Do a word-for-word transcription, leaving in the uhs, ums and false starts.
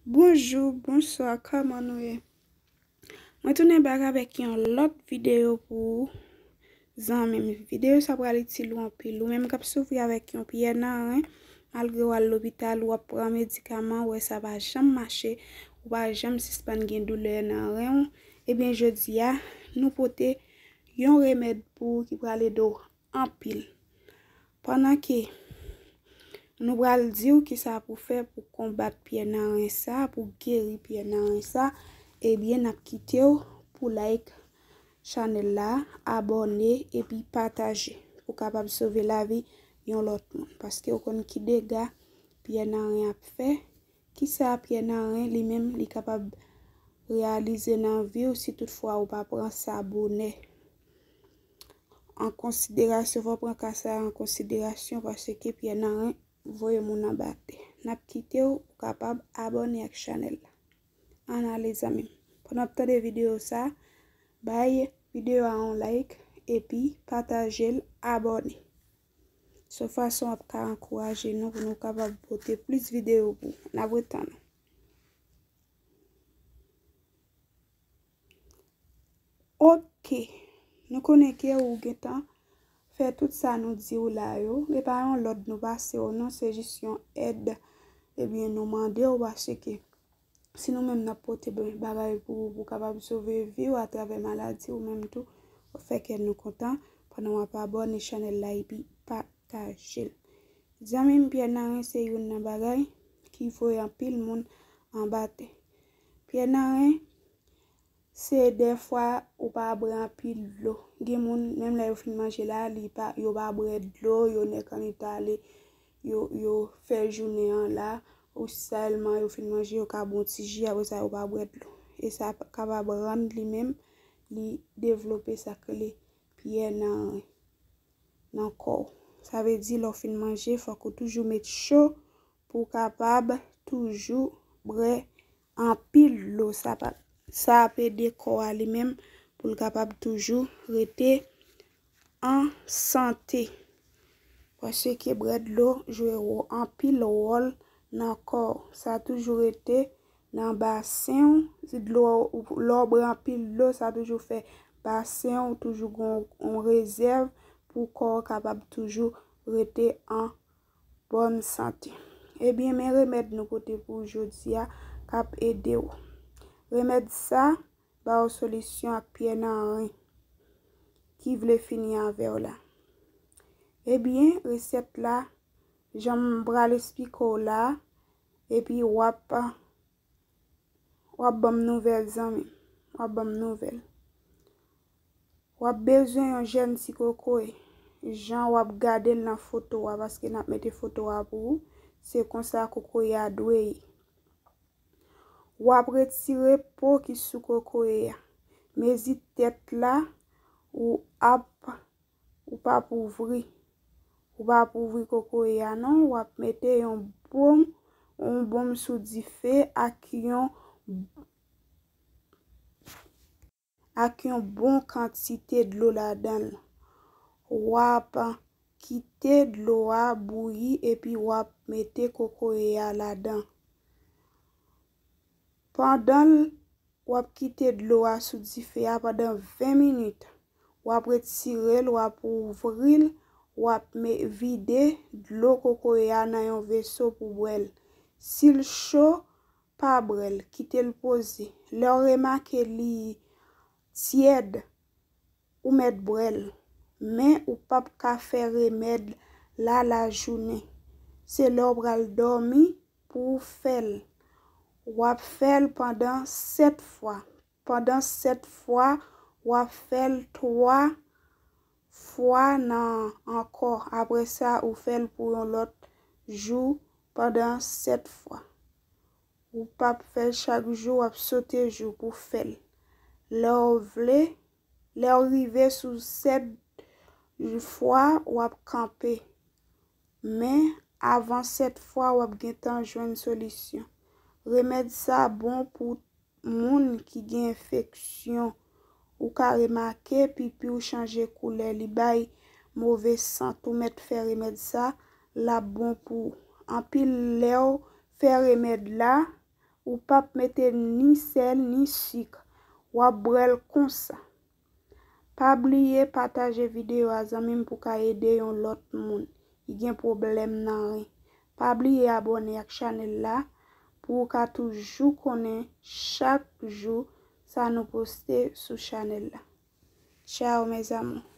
Bonjou, bonswa, kòman nou ye? Mwen tounen bak avèk yon lòt videyo pou ou, zanmi m. Videyo sa pral itil ou anpil. Ou menm k ap soufri avèk yon pyè nan ren, malgre w al lopital, w ap pran medikaman, w wè sa pa janm mache, ou pa janm sispann gen doulè nan ren w, ebyen, jodi a, nou pote yon remèd pou ou ki pral ede w anpil. Pandan ke nou pral di w kisa pou fè pou konbat pyè nan ren sa, pou geri pyè nan ren sa, ebyen, n ap kite w pou like chanèl la, abòne epi pataje pou kapab sove lavi yon lòt moun. Paske w konn ki dega pyè nan ren ap fè, kisa pyè nan ren li menm li kapab reyalize nan vi w si toutfwa ou pa pran sa bonè an konsiderasyon, fò w pran ka sa an konsiderasyon, paske pyè nan ren voye moun anba tè. N ap kite w, ou kapab abòne ak chanèl la. Ann ale, zanmi m. Pandan w ap tande videyo sa, bay videyo a yon like, epi pataje l, abòne. Se yon fason w ap ka ankouraje nou pou nou kapab pote plis videyo pou ou. N ap ret tann ou. Oke, nou konnen ke ou gentan fè tout sa nou di w la yo. E pa yon lòd nou pase w non, se jis yon èd. Ebyen, nou mande w paske si nou menm n ap pote bagay pou ou, pou kapab sove vi w atravè maladi, ou menm tou, w ap fè kè nou kontan pandan w ap abòne chanèl la epi pataje l. Zanmi m, pyè nan ren se youn nan bagay ki voye anpil moun anba tè. Pyè nan ren, se dèfwa ou pa bwè anpil dlo. Gen moun, menm lè yo fin manje la, li pa, yo pa bwè dlo, yo nèk ann etale, yo, yo fè jounen an la, ou sèlman yo fin manje, yo ka bwè yon ti ji, apre sa yo pa bwè dlo. E sa p-, kapab rann li menm, li devlope sa k rele pyè nan ren nan kò w. Sa vle di, lè w fin manje, fòk ou toujou met cho pou w kapab toujou bwè anpil dlo. Sa pa, sa ap ede kò a li menm pou l kapab toujou rete an sante. Paske bwè dlo jwe wo-, anpil wòl nan kò w. Sa toujou rete nan basen w. Si dlo, lè w bwè anpil dlo, sa toujou fè basen w toujou gon yon rezèv pou kò w kapab toujou rete an bòn sante. Ebyen, men remèd nou pote pou w jodi a k ap ede w. Remèd sa ba w solisyon ak pyè nan ren ki vle fini avè w la. Ebyen, resèt la, jan m pral esplike w la, epi w ap, w ap ban m nouvèl, zanmi m. W ap ban m nouvèl. W ap bezwen yon jèn ti kokoye. Jan w ap gade l nan foto a, paske n ap mete foto a pou ou, se konsa kokoye a dwe ye. W ap retire po ki sou kokoye a. Mezi tèt la, ou ap, ou p ap ouvri. Ou p ap ouvri kokoye a non, w ap mete yon bonm, yon bonm sou dife ak yon, ak yon bon kantite dlo ladan l. W ap kite dlo a bouyi epi w ap mete kokoye a ladan. Pandan l, w ap kite dlo a sou dife a pandan ven minit. W ap retire l, w ap ouvri l, w ap me-, vide dlo kokoye a nan yon veso pou bwè l. Si l cho, pa bwè l, kite l poze. Lè w remake li tyèd, ou mèt bwè l. Men ou p ap ka fè remèd la lajounen. Se lè w pral dòmi pou w fè l. W ap fè l pandan sèt fwa. Pandan sèt fwa, w ap fè l twa fwa nan ankò. Apre sa, ou fè l pou yon lòt jou pandan sèt fwa. Ou p ap fè l chak jou, w ap sote jou pou fè l. Lè w vle, lè w rive sou sèt fwa, w ap kanpe. Men, avan sèt fwa, w ap gentan jwenn solisyon. Remèd sa bon pou moun ki gen enfeksyon. Ou ka remake pipi w chanje koulè, li bay move sant. Ou mèt fè remèd sa, l ap bon pou ou. Anpil lè w fè remèd la, Ou p ap mete ni sèl ni sik. W ap bwè l konsa. Pa bliye pataje videyo a zanmi m pou ka ede yon lòt moun ki gen pwoblèm nan ren. Pa bliye abòne ak chanèl la pou w ka toujou konnen chak jou sa nou poste sou chanèl la. Tchao mes amours.